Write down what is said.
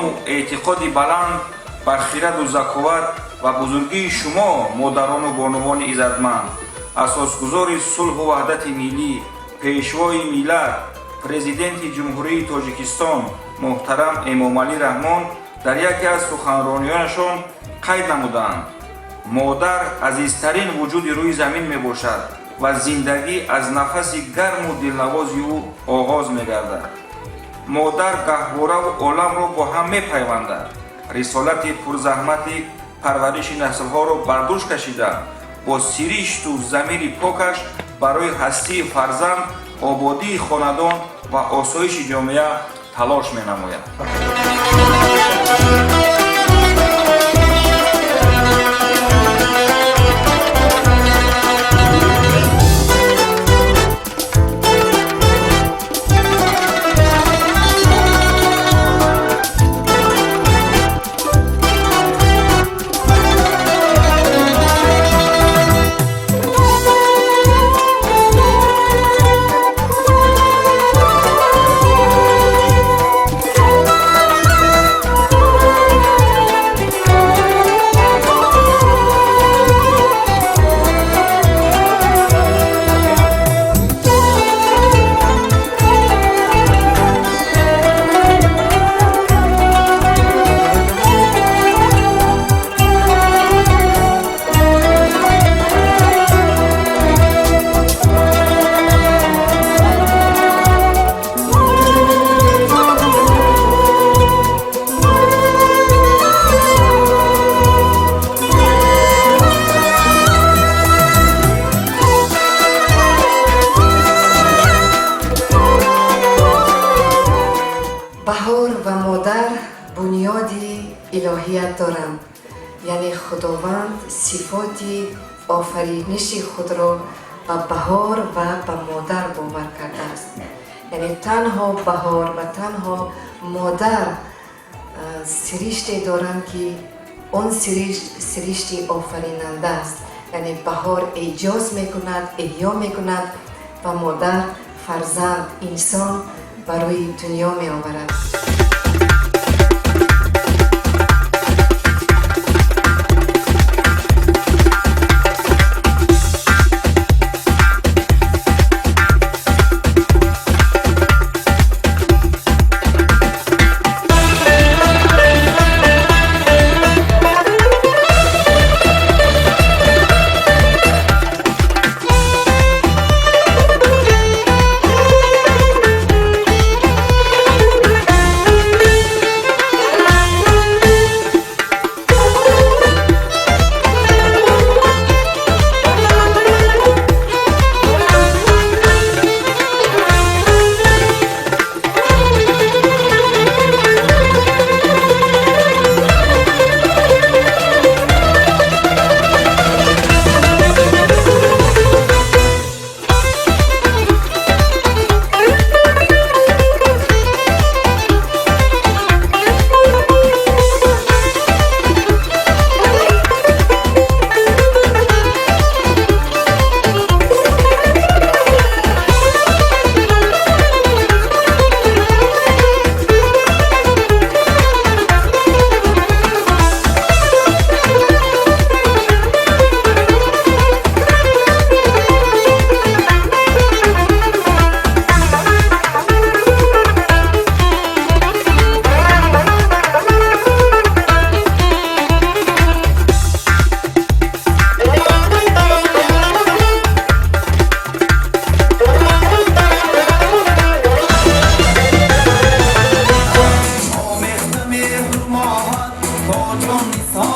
Эҳтирому эътиқоди баланд бар хираду заковат ва бузургии шумо, модарону бонувони иззатманд, асосгузори сулҳу ваҳдати миллӣ, пешвои миллат, Президенти Ҷумҳурии Тоҷикистон муҳтарам Эмомалӣ Раҳмон дар яке аз суханрониёнашон қайд намуданд: «Модар азизтарин вуҷуди рӯи замин мебошад ва зиндагӣ аз нафаси гарму дилнавози ӯ оғоз мегардад. Модар гаҳвораву оламро бо ҳам мепайвандад, рисолати пурзаҳмати парвариши наслҳоро бар дӯш кашида, бо сиришту замири покаш барои ҳастии фарзанд, ободии хонадон ва осоиши ҷомеа талош менамояд». Баҳор ва модар бунёди илоҳият доранд, яъне Худованд сифоти офариниши худро ба баҳор ва ба модар бовар кардааст. Яъне танҳо баҳор ва танҳо модар сириште доранд, ки он сиришт сиришти офаринанда аст. Яъне баҳор эҷоз мекунад, эҳё мекунад ва модар фарзанд, инсон ба рӯи дунё меоварад. Омехта меҳру моҳат бо ҷон.